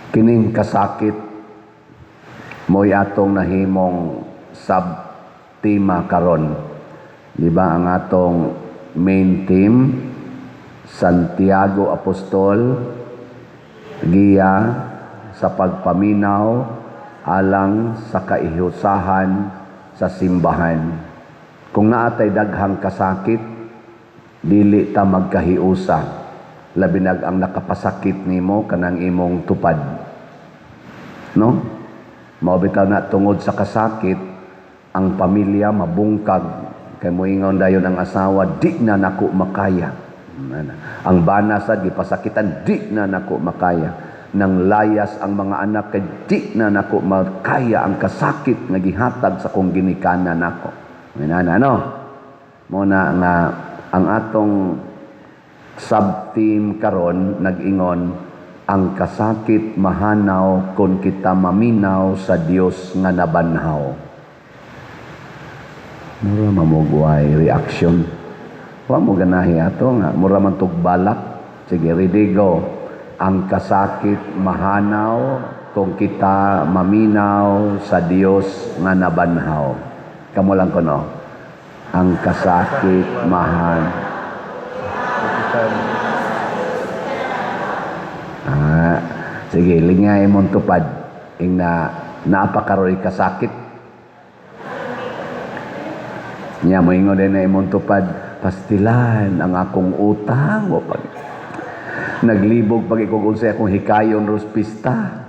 Kining kasakit mo'y atong nahimong sub-tema karon. Di ba ang atong main theme, Santiago Apostol, giya sa pagpaminaw alang sa kahiusahan sa simbahan. Kung naatay daghang kasakit, dili ta magkahiusa. Labi nag ang nakapasakit nimo kanang imong tupad. No? Mao bitaw na tungod sa kasakit, ang pamilya mabungkag kay moingon dayon ang asawa, "Di na nako makaya." Ang bana sad gipasakitan, "Di na nako makaya." Nang layas ang mga anak kay "Di na nako makaya ang kasakit nga gihatag sa kong ginikanan nako." Inana, no? Mo na nga ang atong sub-theme karon nag-ingon, ang kasakit mahanaw kung kita maminaw sa Dios nga nabanhaw. Mura mamugway reaction. Wa mo ganahi ato nga mura man tug balak. Sige, ready, go. Ang kasakit mahanaw kung kita maminaw sa Dios nga nabanhaw. Kamo lang kuno. Ang kasakit mahan. Ah, sige, lingay mong tupad. Ing na naapakaroy kasakit. Nya moingon din na imong tupad, "Pastilan ang akong utang o pag naglibog pag ikog unsay akong hikayon ros pista."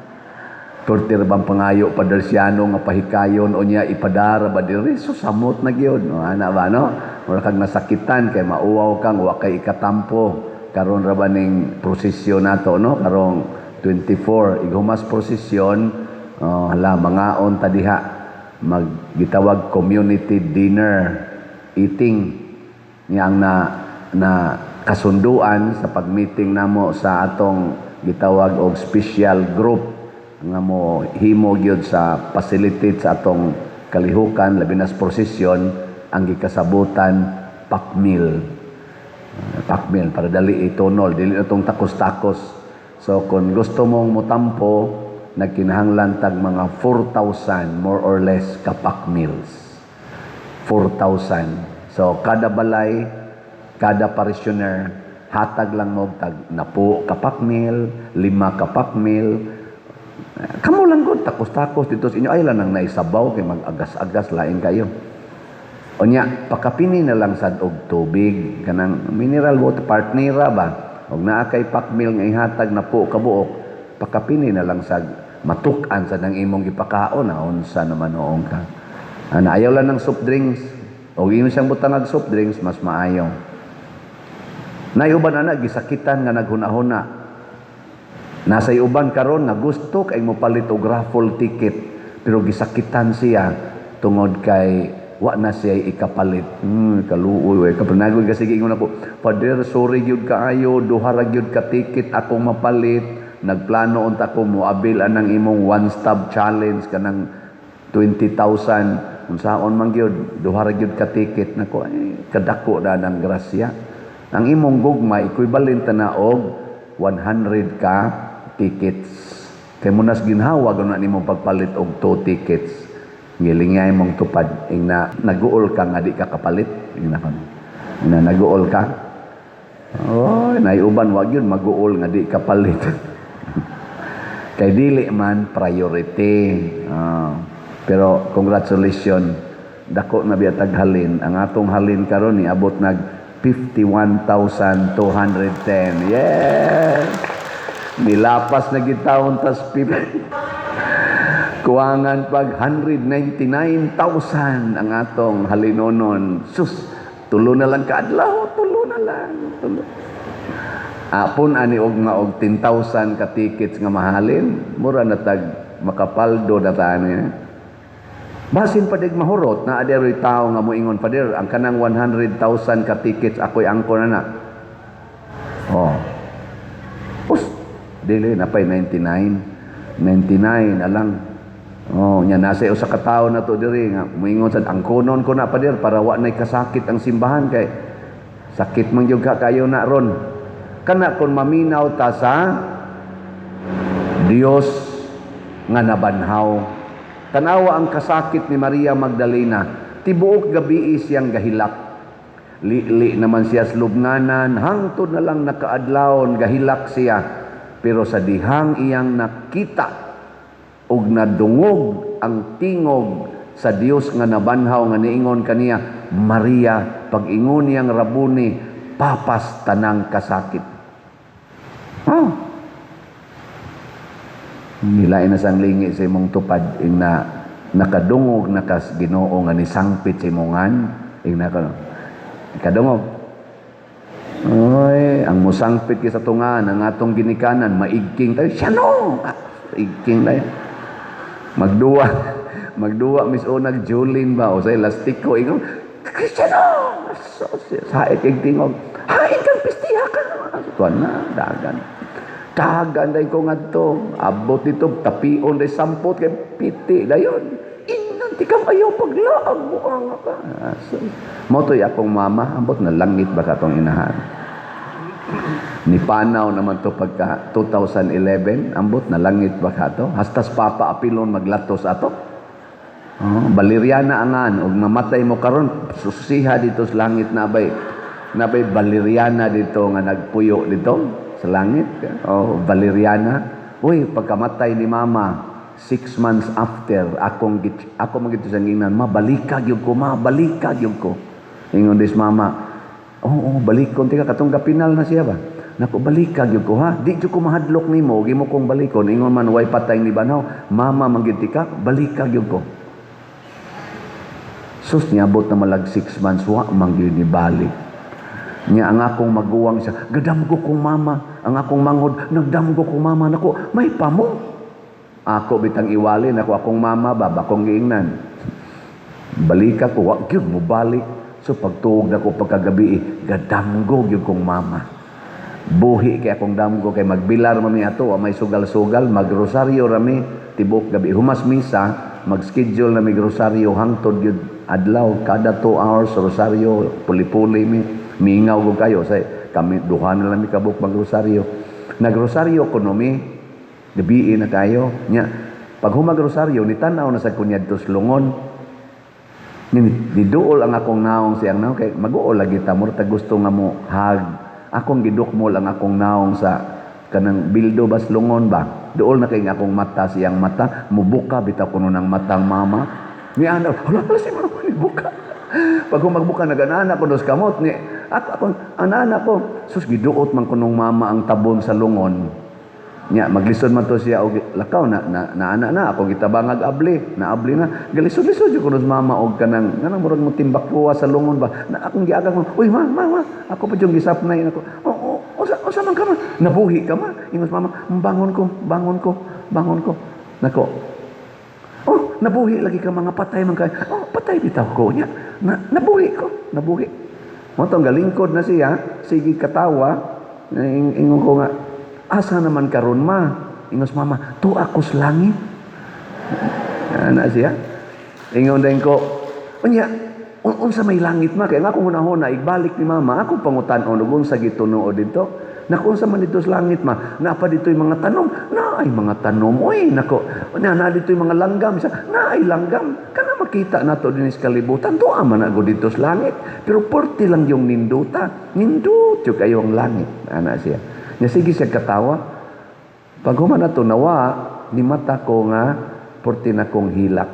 Tortir bang pangayo pa Darciano nga pahikayon o niya ipadara ba diri, so samot na gyud, no? Ana ba, no? Mura kag nasakitan kay mauwaw kang wa kay ikatampo. Karon ra ba ning prosesyon nato, no? Karong 24 ighumas prosesyon, oh, hala, mangaon ta diha, maggitawag community dinner eating niya. Ang na na kasunduan sa pag-meeting namo sa atong gitawag og special group nga mo himo gyud sa facilitate sa atong kalihukan, labi na sa prosesyon, ang gikasabutan pack meal. Pack meal para dali itunol, dili na tong takos-takos. So kung gusto mong mutampo, nagkinahanglan tag mga 4,000 more or less ka pack meals, 4,000. So kada balay, kada parishioner, hatag lang mo tag napo ka pack meal, lima ka pack meal. Kamo lang gud, takos-takos dito sa inyo ay lang nang naisabaw kay mag-agas-agas lain kayo. Unya, pakapini na lang sad og tubig, kanang mineral water partnera ba. Og naa kay pack meal nga ihatag na po kabuok, pakapini na lang sa matuk-an sa nang imong gipakaon na unsa naman noong ka. Ana, ayaw lang ng soft drinks. Og imo siyang butangag soft drinks, mas maayo. Nayuban ana gisakitan nga naghuna-huna. Nasa uban karon nga gusto kay mo palit og raffle ticket pero gisakitan siya tungod kay wa na siya ikapalit. Kaluoy we kapanagoy kasi ingon ako, "Father, sorry gyud kaayo, duha ra gyud ka ticket akong mapalit. Nagplano unta ko moabil anang imong one stop challenge kanang 20,000. Unsaon man gyud, duha ra gyud ka ticket nako." Ay, kadako na ng grasya. Ang imong gugma equivalent na og 100 ka tickets. Kay munas ginhawa na nimong pagpalit og 2 tickets. Gilingay mong tupad ing na naguol ka nga di ka kapalit, ing na kon. Ing na naguol ka. Oh, naiuban wa gyud maguol nga di kapalit. Kay dili man priority. Ah, pero congratulations, dako na biya tag halin. Ang atong halin karon niabot nag 51,210. Yes! Nilapas na gitawon tas kuwangan pag 199,000 ang atong halinonon. Sus, tulo na lang kaadlaw, tulo na lang. Tulo. Apon ani og nga og 10,000 ka tickets nga mahalin, mura na tag makapaldo na tani. Basin pa dig mahurot na aderoy tao nga moingon, "Father, ang kanang 100,000 ka tickets ako'y angko na na." Oh. Us, dili na pay 99. 99 alang. Oh, nya nasa usa ka tawo na to diri nga moingon sad, "Angkonon ko na, Father, para wa nay kasakit ang simbahan kay sakit man gyud ka kayo na ron." Kana kung maminaw ta sa Dios nga nabanhaw. Tanawa ang kasakit ni Maria Magdalena. Tibuok gabi siyang gahilak. Lili naman siya sa lubnganan, hangtod na lang nakaadlawon, gahilak siya. Pero sa dihang iyang nakita og nadungog ang tingog sa Dios nga nabanhaw nga niingon kaniya, "Maria," pag-ingon niyang "Rabuni," papas tanang kasakit. Oh. Nilain na sang lingi sa imong tupad ing na nakadungog na kas Ginoo nga nisangpit sa imongan ing na kadungog. Oy, ang musangpit kay sa tungan ang atong ginikanan, maigking tayo siya, no? Ah, igking tayo. Magduwa, magduwa mis unag Julin ba o sa elastiko, ingon, "Cristiano!" So, saet kay tingog. "Hain kang pistiha ka." Tuan na, dagan. Dagan day ko ngadto. Abot dito, tapion day sampot kay piti dayon. "Ingnan ti kang ayaw paglaag mo ang ka." Ah, so, mo to'y akong mama, ambot na langit ba katong inahan. Ni panaw naman to pagka 2011, ambot na langit ba ka to? Hastas papa apilon maglatos ato. Oh, baleriana angan ug mamatay mo karon, susiha dito sa langit, nabay baleriana dito nga nagpuyo dito sa langit. Oh, baleriana. Uy, pagkamatay ni mama, 6 months after, akong ako magito sa ngingnan, "Ma, balika gyud ko, ma, balika gyud ko." Ingon dis mama, "Oo, oh, balikon tika katong gapinal na siya ba. Nako, balika gyud ko ha. Di jud ko mahadlok nimo, gimo kong balikon." Ingon man way patay ni banhaw, "Mama man gyud tika, balika gyud ko." Sus, niabot na malag 6 months, wa man gyud ni balik. Nya ang akong maguwang siya, "Gadamgo kong mama," ang akong manghod, "Nagdamgo kong mama." Nako, may pamo. Ako bitang iwali, nako akong mama ba, bakong giingnan. Balika ko, wa gyud mo balik. So pagtuog na ko pagkagabi, eh, gadamgo gyud kong mama. Buhi kay akong damgo kay magbilar mami ato, wa may sugal-sugal, magrosaryo rami tibok gabi. Humas misa, mag-schedule na mig rosaryo hangtod gyud adlaw, kada 2 hours rosaryo, puli-puli mi. Mingaw ko kayo say kami duha na lang mi kabuk magrosaryo. Nagrosaryo kuno mi, gabi na kayo. Nya pag humag rosaryo, ni tan-aw na sa kunyad sa lungon. Ni niduol ang akong naong siyang naong kay mag-uol lagi ta murta gusto nga mo hag. Akong gidukmol ang akong naong sa kanang bildo bas lungon ba. Duol na kay nga akong mata siyang mata, mubuka bitaw kuno ng matang mama. Ni ana, hala hala si mama ni buka. Pag humagbuka naganana ko dos kamot ni ako akong anana ko. Sus, giduot man kunong mama ang tabon sa lungon. Nya maglisod man to siya og lakaw na na, na ana na ako gitabangag abli, naabli na. Galisod-lisod jud kuno mama og kanang nganang murag mo timbakwa sa lungon ba. Na akong giagang ko, "Uy ma, ma, ma, ako pa jung gisapnay nako." "Oh, oh, usa usa man ka ma? Nabuhi ka ma?" Ingos mama, "Bangon ko, bangon ko, bangon ko." Nako. "Oh, nabuhi lagi ka, mga patay man kay." "Oh, patay bitaw ko nya. Na, nabuhi ko, nabuhi." Mo tong galingkod na siya, sige katawa, ingon ko nga, "Asa naman karon ma?" Ingos mama, "Tu ako sa langit." Ana siya. Ingon din ko, "Unya, unsa may langit ma?" Kaya nga akong hunahuna, igbalik ni mama, ako pangutan-on, ug unsa gitunuo dito. Naku, unsa man dito sa langit ma? Napa dito yung mga tanom. Na ay mga tanom. Uy, nako. Na, na dito yung mga langgam. Sa, na ay langgam. Kana makita nato din sa kalibutan. Tuwa man ako dito sa langit. Pero porti lang yung ninduta. Nindut yung kayo ang langit. Ana siya. Nya sige siya katawa. Pag human na to, nawa, ni mata ko nga, porti na kong hilak.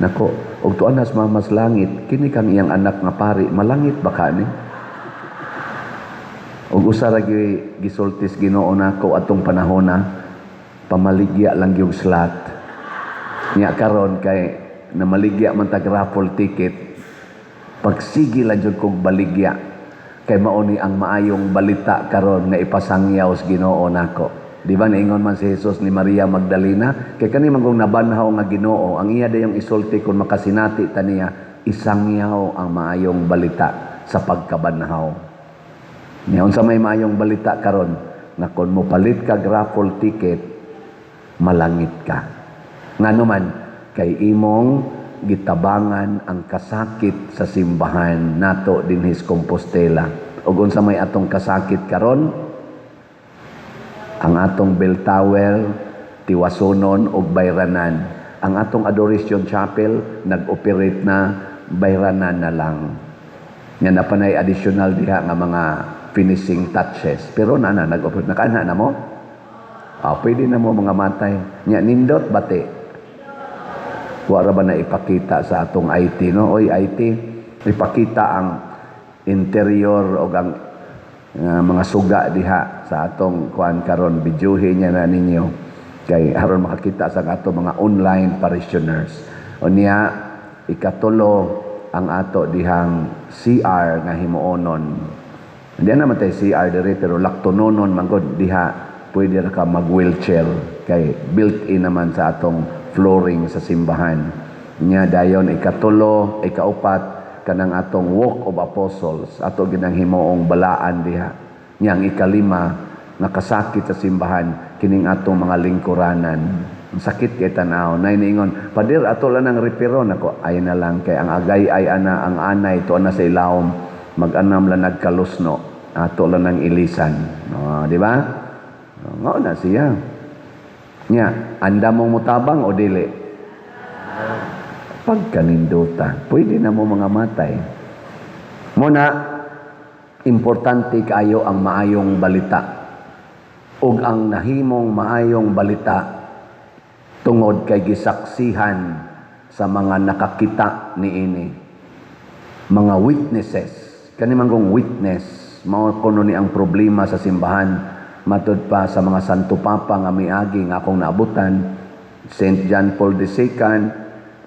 Nako, og tuan nas mamas langit, kini kang iyang anak nga pari, malangit ba ka ni? Og usa ra gyud gisultis Ginoo nako atong panahon na pamaligya lang yung slot. Nya karon kay namaligya man tag raffle ticket, pagsige lang jud kog baligya kay mao ni ang maayong balita karon nga ipasangyaw sa Ginoo nako. Di ba niingon man si Jesus ni Maria Magdalena kay kani man kung nabanhaw nga Ginoo, ang iya dayong isulti kon makasinati ta niya, isangyaw ang maayong balita sa pagkabanhaw. Nya unsa may maayong balita karon nga kon mo palit ka raffle ticket, malangit ka. Ngano man kay imong gitabangan ang kasakit sa simbahan nato dinhi sa Compostela. Ug unsa may atong kasakit karon? Ang atong bell tower tiwasonon og bayranan. Ang atong Adoration Chapel nag-operate na, bayranan na lang. Nga na panay additional diha nga mga finishing touches. Pero na na nag-operate na kana na mo. Ah, pwede na mo mga matay. Nya nindot bati. Wa ra ba na ipakita sa atong IT, no? Oy IT, ipakita ang interior o ang mga suga diha sa atong kuan karon, bidyuhin niya na ninyo kay aron makakita sa ato mga online parishioners. Unya ikatulo, ang ato dihang CR nga himuonon. Hindi naman tayo CR diri, pero laktononon man gud diha, pwede ra ka mag wheelchair kay built-in naman sa atong flooring sa simbahan. Nya dayon ikatulo, ikaupat, kanang atong Walk of Apostles, ato ginang himuong balaan diha. Nya ang ikalima, nakasakit sa simbahan kining atong mga lingkuranan. Ang sakit kay tan-aw. Nay niingon, "Pader, ato lang ang repair-on." Ako, ay na lang kay ang agay ay ana, ang anay to ana sa ilawom, mag-anam lang nagkalusno. Ato lang ang ilisan. No, di ba? Ngao na siya. Nya, anda mong mutabang o dili? Pagkaninduta, pwede na mo mga matay. Muna, importante kaayo ang maayong balita. Ug ang nahimong maayong balita tungod kay gisaksihan sa mga nakakita niini. Mga witnesses. Kani man kong witness, mao kuno ni ang problema sa simbahan matud pa sa mga Santo Papa nga miagi nga akong naabutan, Saint John Paul II,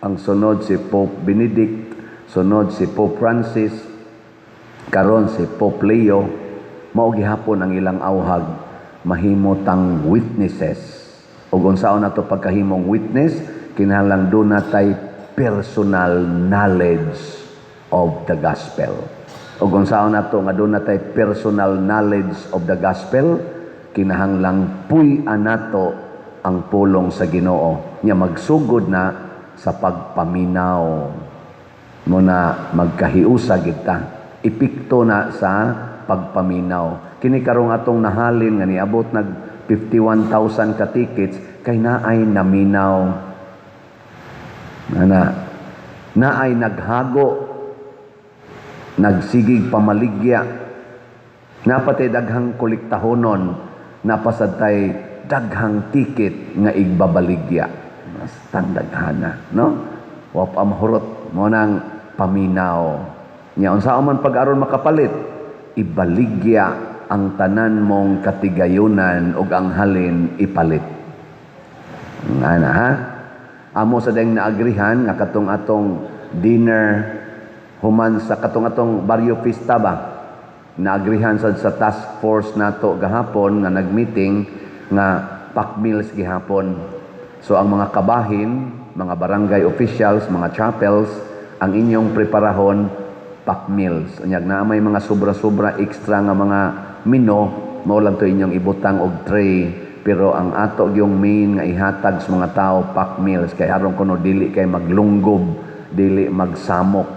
ang sunod si Pope Benedict, sunod si Pope Francis, karon si Pope Leo, mao gihapon ang ilang awhag, mahimo tang witnesses. Ug unsaon nato pagkahimong witness? Kinahanglan duna tay personal knowledge of the gospel. Ug unsaon nato nga duna tay personal knowledge of the gospel? Kinahanglang puy-an nato ang pulong sa Ginoo. Nya magsugod na sa pagpaminaw mo na magkahiusa gid ta. Epekto na sa pagpaminaw. Kini karong atong nahalin nga niabot nag 51,000 ka tickets kay naay naminaw. Ana, naay naghago, nagsigig pamaligya, napatay daghang kolektahonon, napasad tay daghang ticket nga igbabaligya. Basta daghana, no? Wa pa mahurot mo nang paminaw. Nya unsa man pag-aron makapalit? Ibaligya ang tanan mong katigayunan ug ang halin ipalit. Ana ha? Amo sa dayang naagrihan nga katong atong dinner human sa katong atong barrio fiesta ba? Naagrihan sad sa task force nato gahapon nga nagmeeting nga pack meals gihapon. So ang mga kabahin, mga barangay officials, mga chapels, ang inyong preparahon pack meals. Unyag naa may mga sobra-sobra extra nga mga mino, mao lang to inyong ibutang og tray, pero ang ato yung main nga ihatag sa mga tao, pack meals, kay aron kuno dili kay maglunggob, dili magsamok,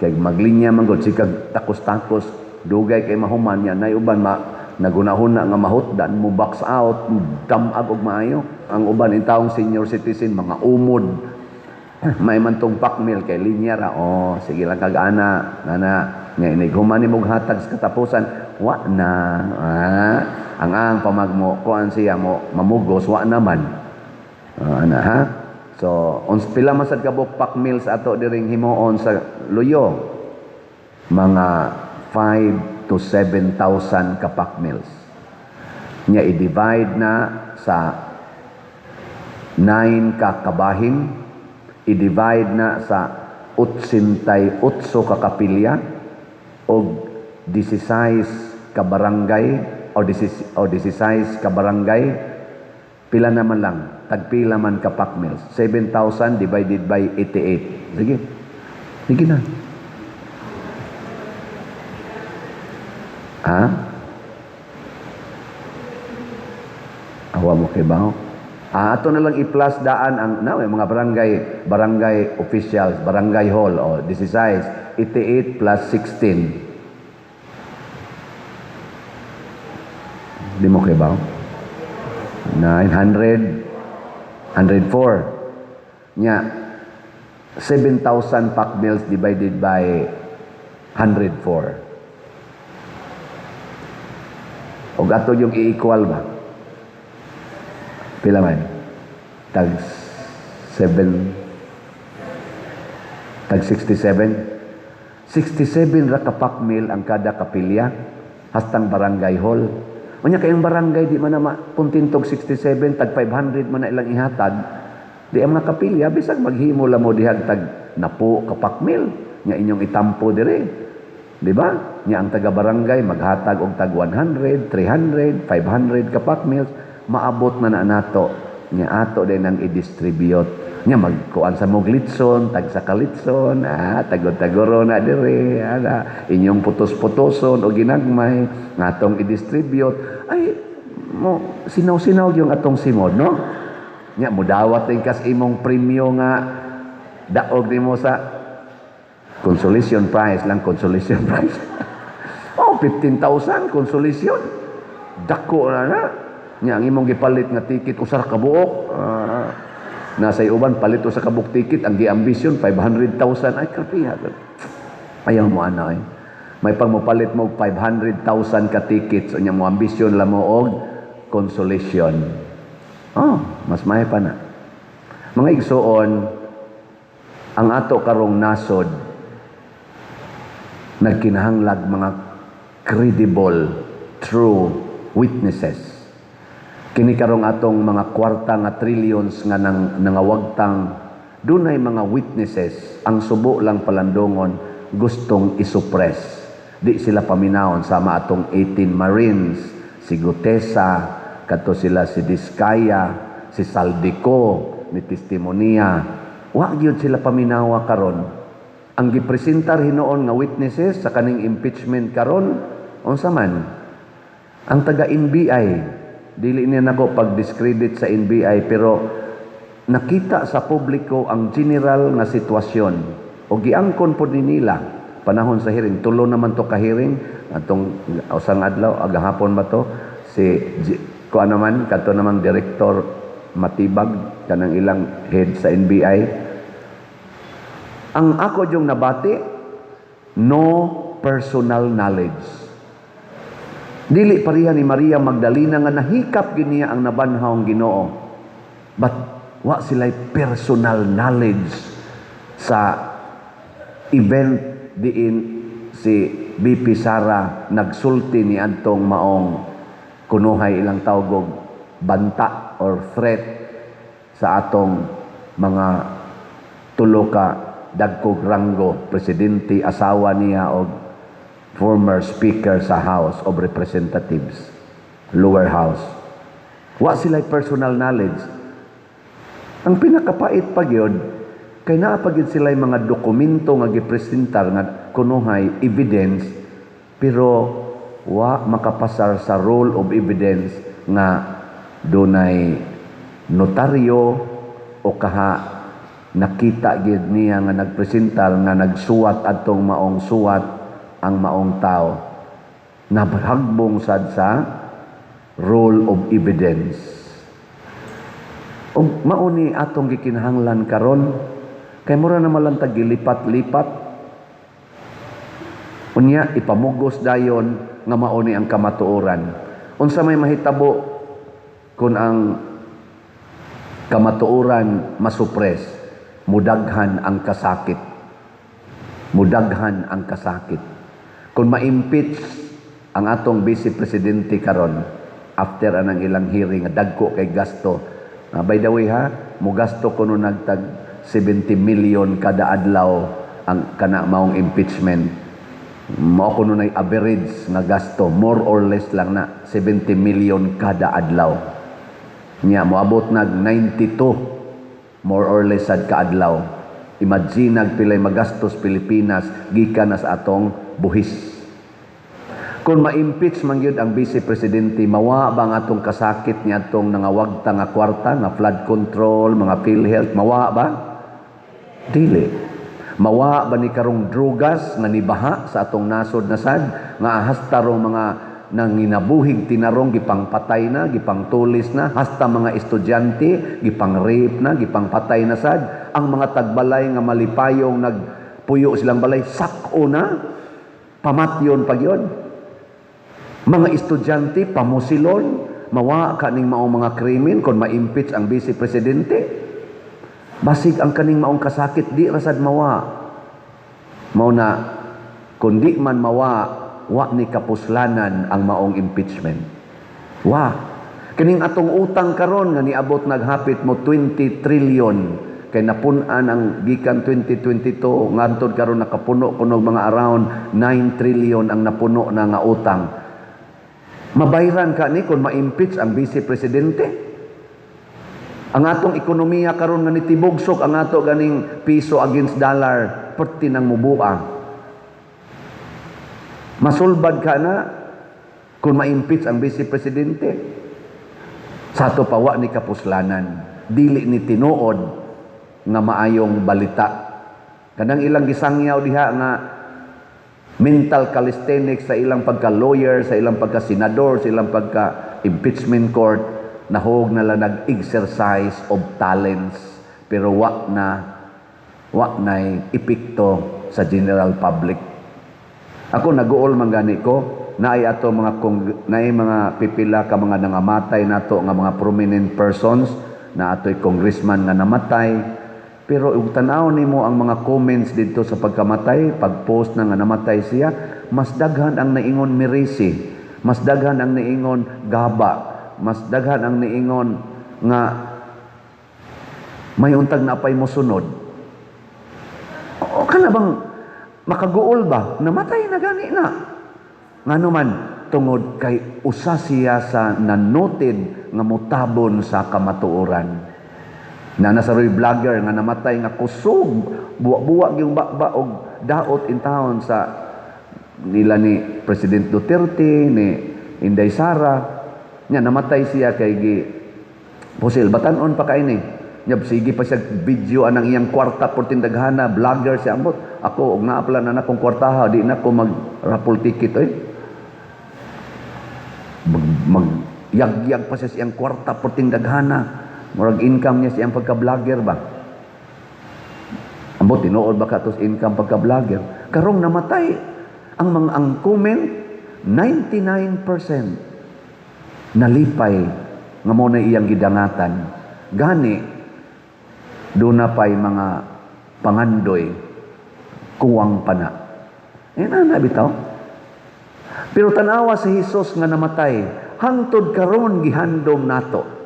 kay maglinya man gud sikag takos-takos, dugay kay mahuman. Nya nay uban ma nagunahuna nga mahutdan mo, box out, damag og maayo. Ang uban in taong senior citizen, mga umod, may man tong pack meal kay linya ra, oh, sige lang kag ana ana nga inig human nimo hatag sa katapusan, wa na, ah, ang pamagmo kuan siya mo mamugos, wa naman. Ah, ana ha. So ons pila man sad kabuk pack meals ato diring himuon sa Luyo? Mga 5 to 7,000 ka pack meals. Nya i-divide na sa 9 ka kabahin, i-divide na sa 88 ka kapilya og 16 ka barangay o 16 ka barangay, pila naman lang, tagpila man ka pack meals? 7,000 divided by 88. Sige. Sige na. Ha? Awa mo kay baho. Ah, ato na lang i-plus daan ang na may mga barangay barangay officials, barangay hall o 16, 88 plus 16. Di mo kay baho? 900, 104. Nya, 7,000 pack meals divided by 104. O ato yung i-equal ba? Pila man? Tag 7, tag 67. 67 ra ka pack meal ang kada kapilya hastang barangay hall. Unya kayong barangay di man na kontentog 67, tag 500 man na ilang ihatag. Di ang mga kapilya bisag maghimo la mo dihag tag napo ka pack meal nya inyong itampo dire. Di ba? Nya ang taga barangay maghatag og tag 100, 300, 500 ka pack meals, maabot na na nato. Nya ato din ang i-distribute. Nya magkuan sa mog litson, tag sa kalitson, tagod-tagoro na dire, ana, inyong putos-putoson o ginagmay ngatong i-distribute. Ay mo sinaw-sinaw yung atong simod, no? Nya mudawat din kas imong premyo nga daog nimo sa consolation prize lang, consolation prize. Oh, 15,000 consolation. Dako na na. Nya ang imong gipalit nga ticket usa ra ka buok. Nasa uban palit usa ka buok ticket, ang giambisyon 500,000. Ay krapiha. Ayaw mo ana eh. May pag mopalit mo 500,000 ka tickets, unya mo ambisyon la mo og consolation. Oh, mas may pa na. Mga igsuon, ang ato karong nasod nagkinahanglag mga credible, true witnesses. Kini karong atong mga kwarta nga trillions nga nang nangawagtang, dunay mga witnesses. Ang subo lang palandongon, gustong isuppress. Di sila paminawon, sama atong 18 Marines, si Guteza, kadto sila si Diskaya, si Zaldy Co ni testimonya. Wa gyud sila paminawa karon. Ang gipresentar hinuon nga witnesses sa kaning impeachment karon, unsa man? Ang taga NBI. Dili niya nako pag-discredit sa NBI, pero nakita sa publiko ang general nga sitwasyon o giangkon pod ni nila panahon sa hearing. Tulo naman to ka hearing atong usang adlaw, agahapon ba to, si kuan naman kadto namang Director Matibag, kanang ilang head sa NBI. Ang ako yung nabati, no personal knowledge. Dili pareha ni Maria Magdalena nga nahikap gyud niya ang nabanhawng Ginoo. But wa sila'y personal knowledge sa event diin si VP Sara nagsulti ni adtong maong kunuhay ilang tawgog banta or threat sa atong mga tulo ka dagkog ranggo, presidente, asawa niya og former speaker sa House of Representatives, lower house. Wa sila personal knowledge. Ang pinakapait pa gyud kay naa pa gyud sila mga dokumento nga gipresentar nga kunuhay evidence, pero wa makapasar sa role of evidence nga dunay notaryo o kaha nakita gyud niya nga nagpresentar nga nagsuwat adtong maong suwat ang maong tao. Nahagbong sad sa role of evidence. Ug mao ni atong gikinahanglan karon, kay mura na man lang tag gilipat-lipat. Unya ipamugos dayon nga mao ni ang kamatuoran. Unsa may mahitabo kung ang kamatuoran masupres? Mudaghan ang kasakit. Mudaghan ang kasakit. Kung ma-impeach ang atong vice presidente karon after anang ilang hearing nga dagko kay gasto. By the way ha, mugasto kuno nagtag 70 million kada adlaw ang kana maong impeachment. Mao kuno nay average nga gasto, more or less lang na 70 million kada adlaw. Nya moabot nag 92 more or less sad kaadlaw. Imagine nagpilay magastos Pilipinas gikan na sa atong buhis. Kung ma-impeach man gyud ang vice presidente, mawa ba ang atong kasakit ni atong nangawagta nga kwarta, nga flood control, mga PhilHealth, mawa ba? Dili. Mawa ba ni karong drugas nga nibaha sa atong nasod na sad, nga hasta rong mga nanginabuhig tinarong, gipangpatay na, gipangtulis na, hasta mga estudyante gipang-rape na, gipangpatay na sad. Ang mga tagbalay nga malipayong nagpuyo silang balay, sak-o na, pamatyon pag yun. Mga estudyante pamusilon. Mawa kaning maong mga krimen kung ma-impeach ang vice presidente? Basig ang kaning maong kasakit di rasad mawa. Mao na kung di man mawa, wa ni kapuslanan ang maong impeachment. Wa. Kining atong utang karon nga niabot naghapit mo 20 trillion, kay napun-an ang gikan 2022 ngantod karon, nakapuno kuno mga around 9 trillion ang napuno na nga utang. Mabayran ka ni kung ma-impeach ang vice presidente? Ang atong ekonomiya karon nga nitibugsok, ang ato ganing piso against dollar perti nang mubuang. Masulbad ka na kung ma-impeach ang vice presidente? Sa ato pa, wa ni kapuslanan. Dili ni tinuod nga maayong balita. Kanang ilang gisangyaw diha nga mental calisthenics sa ilang pagka-lawyer, sa ilang pagka-senador, sa ilang pagka-impeachment court, nahog na lang nag-exercise of talents, pero wa na'y epekto sa general public. Ako, naguol man gani ko, naay ato mga kong, naay mga pipila ka mga nangamatay nato nga mga prominent persons na atoy congressman nga namatay, pero ug tan-aw nimo ang mga comments didto sa pagkamatay, pag-post na nga namatay siya, mas daghan ang naingon mirisi, mas daghan ang naingon gaba, mas daghan ang naingon nga may untag na apay mo sunod. O kana bang makaguol ba? Namatay na gani na. Ngano man, tungod kay usa siya sa nanoted nga mutabon sa kamatuoran. Na nasa roy vlogger nga namatay nga kusog, buwa-buwa yung bakba og daot in town sa nila ni President Duterte, ni Inday Sara. Nya namatay siya kay gi pusil, batan-on pa kay ni. Nya sige pa siya video anang iyang kwarta por tindaghana, vlogger siya. Ambot ako, og naa pala na akong kwartaha, di na ko mag raffle ticket oy. Mag yagyag pa siya siyang kwarta por tindaghana. Murag income niya siyang pagka-vlogger ba. Ambot, tinuod ba katos income pagka-vlogger? Karong namatay, ang mga ang comment, 99% nalipay nga mo na iyang gidangatan. Gani, doon na pa'y mga pangandoy, kuwang pa na. Eh na, bitaw. Pero tanawa si Jesus nga namatay, hangtod karon gihandom nato.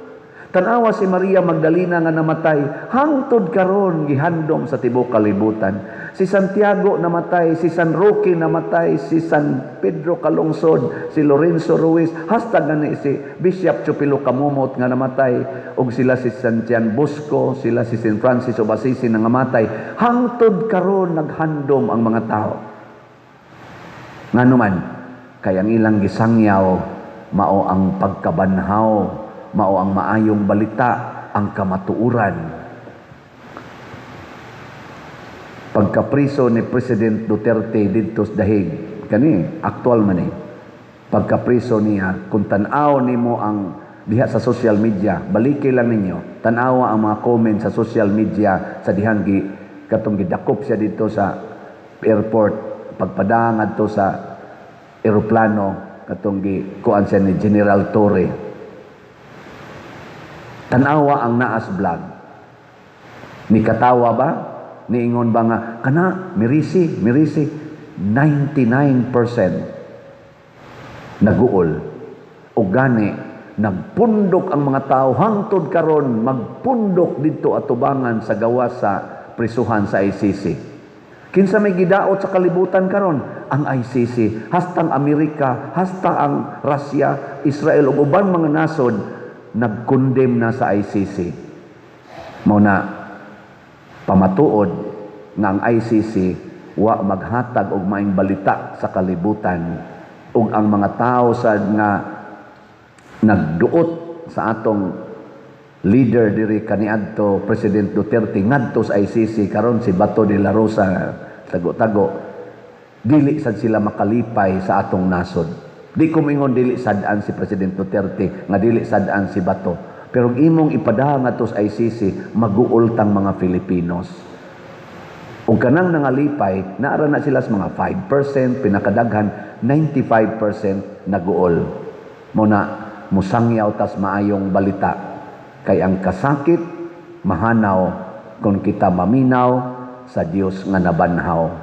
Tanawa si Maria Magdalena nga namatay, hangtod karon gihandom sa tibuok kalibutan. Si Santiago namatay, si San Roque namatay, si San Pedro Calungsod, si Lorenzo Ruiz, hasta gani si Bishop Chupilo Camomot nga namatay, ug sila si San Juan Bosco, sila si San Francis of Assisi nga namatay. Hangtod karon naghandom ang mga tao. Ngano man, kay ang ilang gisangyaw mao ang pagkabanhaw, mao ang maayong balita, ang kamatuoran. Pagkapriso ni President Duterte didto sa Dahig, kani aktual man eh. Pagkapriso niya, kung tan-aw nimo ang diha sa social media, baliki lang ninyo, tan-awa ang mga comment sa social media sa dihang gi katong gidakop siya dito sa airport, pagpadang adto sa eroplano, katong gi kuan siya ni General Torre. Tanawa ang naas vlog. Ni katawa ba? Niingon ba nga kana mirisi, mirisi? 99% naguol. O gani nagpundok ang mga tao hangtod karon, magpundok didto atubangan sa gawas sa prisuhan sa ICC. Kinsa may gidaot sa kalibutan karon? Ang ICC. Hastang Amerika, hasta ang Russia, Israel ug uban mga nasod nagkondem na sa ICC. Mao na pamatuod nga ang ICC wa maghatag og maing balita sa kalibutan, ug ang mga tao sad nga nagduot sa atong leader diri kaniadto, President Duterte, ngadto sa ICC karon, si Bato de la Rosa, tago-tago, dili sad sila makalipay sa atong nasod. Di ko moingon dili sad-an si President Duterte, nga dili sad-an si Bato. Pero imong ipadala ngadto sa ICC, maguol tang mga Filipinos. Ug kanang nangalipay, naara na sila sa mga 5%, pinakadaghan 95% naguol. Mao na musangyaw tas maayong balita kay ang kasakit mahanaw kung kita maminaw sa Dios nga nabanhaw.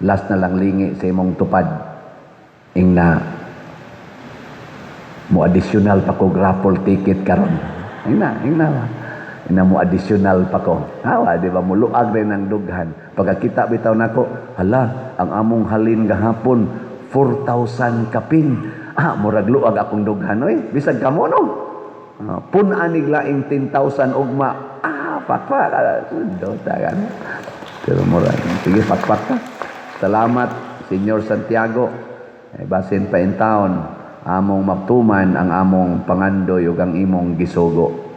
Last na lang, lingi sa imong tupad. Ingna mo additional pa ko raffle ticket karon. Ingna, ingna ba? Ingna mo additional pa ko. Hawa, di ba? Muluag rin ang dughan. Pagkakita bitaw nako, hala, ang among halin gahapon, 4,000 kapin. Ah, murag luag akong dughan, oy. Bisag kamo, no? Pun-an nig laing 10,000 ugma. Ah, pakpak. Ah, dota ka, no? Pero murag, sige, pakpak ka. Salamat, Senyor Santiago. Eh, basin pa in town, among matuman ang among pangandoy ug ang imong gisugo.